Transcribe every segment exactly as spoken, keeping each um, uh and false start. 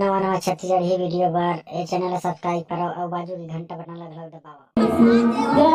नवा नवा छत्तीसगढ़ी वीडियो बर ए चैनल ला सब्सक्राइब करो अउ बाजू के घंटा बटन ला घलो दबाओ।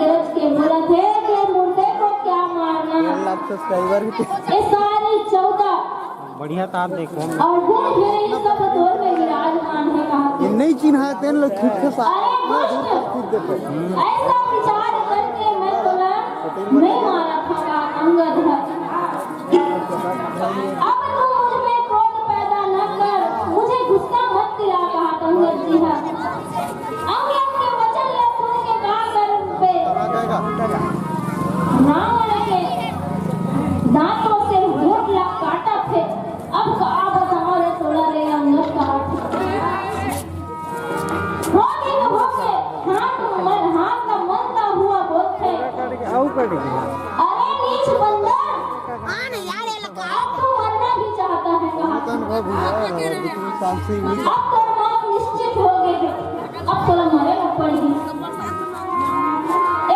गरज के बोलथे कि मुर्दे को क्या मारना। डेढ़ लाख सब्सक्राइबर हे। ये सारी चौदह बढ़िया तार देखो। अवगुण हे, ये सब तोर में विराजमान हे कहा। ये नहीं चिन्हा तेन लोग खुद के साथ अरे दुष्ट, खुद देते। ऐसा विचार करके मैं तोला नहीं मारत हंव अंगद। अब तू मुझ में क्रोध पैदा न कर, मुझे गुस्सा मत दिला कहा अंगद जी हे। अंग अंग के वचन ला सुन के का करबे? रावण के दांतों से होंठ ला काटत हे। अब का बतावंव रे तोला रे अंगद कहा। क्रोधित होके हाथ मन, हाथ का मलता हुआ बोलथे, अरे नीच बंदर, अब तू मरना ही चाहता है कहा। अब तोर मौत निश्चित हो गे हे, अब तोला मरे ला पड़ही।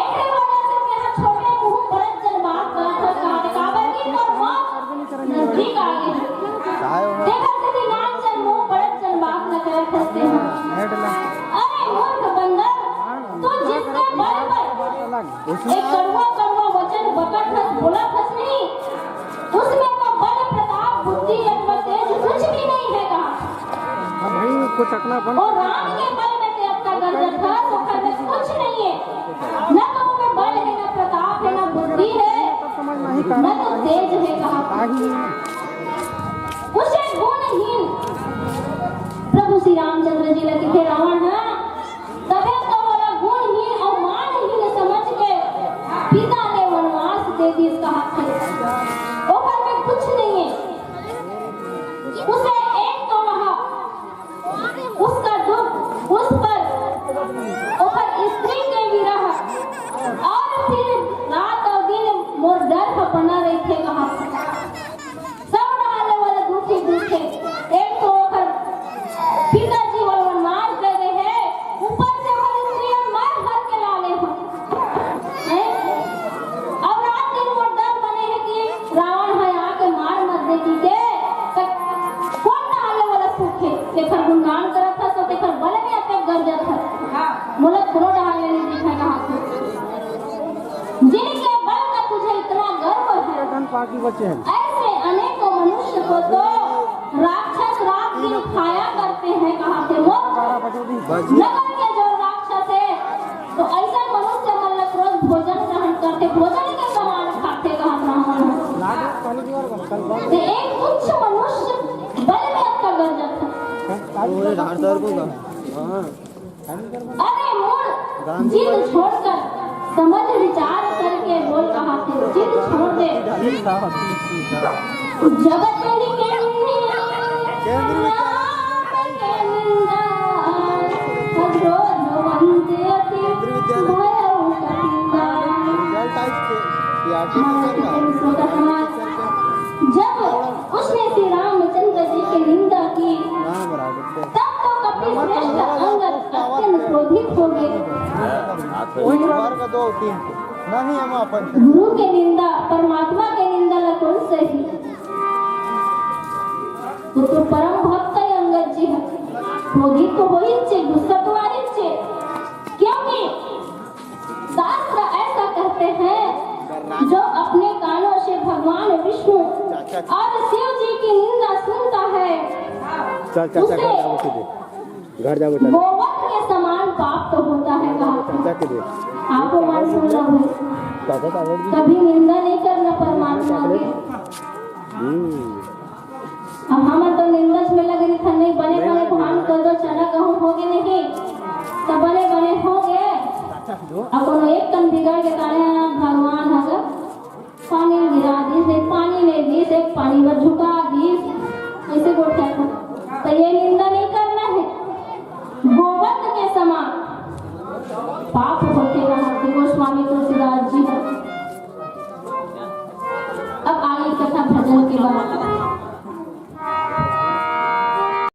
एकरे वजह से तेहा छोटे मुंह बड़े जन बात करत हस कहा, काबर कि तोर मौत नजदीक आ गे हे। तेखर सेती नान जन मुंह बड़े जन बात न करत हस तेहा। अरे मूर्ख बंदर, तू जिसके बल पर एक कड़वा कड़वा वचन बकत हस, बोलत हस नहीं, उसमें तो बल प्रताप बुद्धि अथवा तेज कुछ भी नहीं है कहा। भाई, कुछ अपना बन और राम के बल में ते अतना गरजत हस, ओकर में कुछ नहीं है। न तो ओमे बल है, न प्रताप है, न बुद्धि है, न तो तेज है कहा। उसे गुणहीन प्रभु श्री रामचंद्र जी ला कहिथे रावण ह, तभे तो ओला गुणहीन अउ मानहीन समझ के पिता ने वनवास दे दिस कहा थे। ओकर में कुछ नहीं है। उसे एक तो वह, उसका दुख, उस पर ओकर स्त्री के विरह, और फिर रात और दिन मोर डर ह बना रहिथे कहा। सब डहर ले ओला दुख ही दुख हे। एक तो ओकर पिताजी ओला वनवास दे दे हे, ऊपर से ओकर स्त्री मन मर हर के लाने हो। हैं? अब रात दिन मोर डर बने हे कि रावण ह आके मार मत दे कहिके, त कोन डहर ले ओला सुख हे? तेखर गुणगान करत हस, तेखर बल में अतेक गरजत हस। मोला कोनो डहर ले नहीं दिखा कहा। जिनके बल का तुझे इतना गर्व है, धन पाकी बचे हैं। ऐसे अनेकों मनुष्य को तो राक्षस रात दिन खाया करते हैं कहा थे। वो नगर के जो राक्षस है, तो ऐसा मनुष्य मन ला रोज भोजन ग्रहण करते, भोजन के समान खाते कहा ब्राह्मण। तो एक तुच्छ मनुष्य बल में अतना गरजत है। अरे मूढ़, जिद छोड़कर समझ विचार करके बोल कहा थे, जिद छोड़ दे। जगत निंदा, क्रोधवंत अति भयउ कपिंदा। जब उसने श्री रामचंद्र जी की निंदा की, तब तो कपि श्रेष्ठ अंगद अत्यंत क्रोधित हो गए। गुरु के निंदा, परमात्मा के निंदा ला कोन सही? वो तो परम भक्त है अंगद जी है, क्रोधित तो हो ही चे, गुस्सा तो आ ही चे, क्योंकि शास्त्र ऐसा कहते हैं, जो अपने कानों से भगवान विष्णु और शिव जी की निंदा सुनता है, चल, चल, चल, उसे घर जाओ, सीधे घर जाओ, बेटा। गोवध के समान पाप तो होता है, कहा। चल, सीधे। आपको मान सुन रहा हूँ। कभी निंदा नहीं करना परमात्मा की। हम्म। अब हमन तो निंदच में लगे रहिथन, नहीं बने बने धान कर दो, चना गहूं हो गे नहीं, तो बने बने हो गे। अब कोनो एक कन बिगड़ के ताने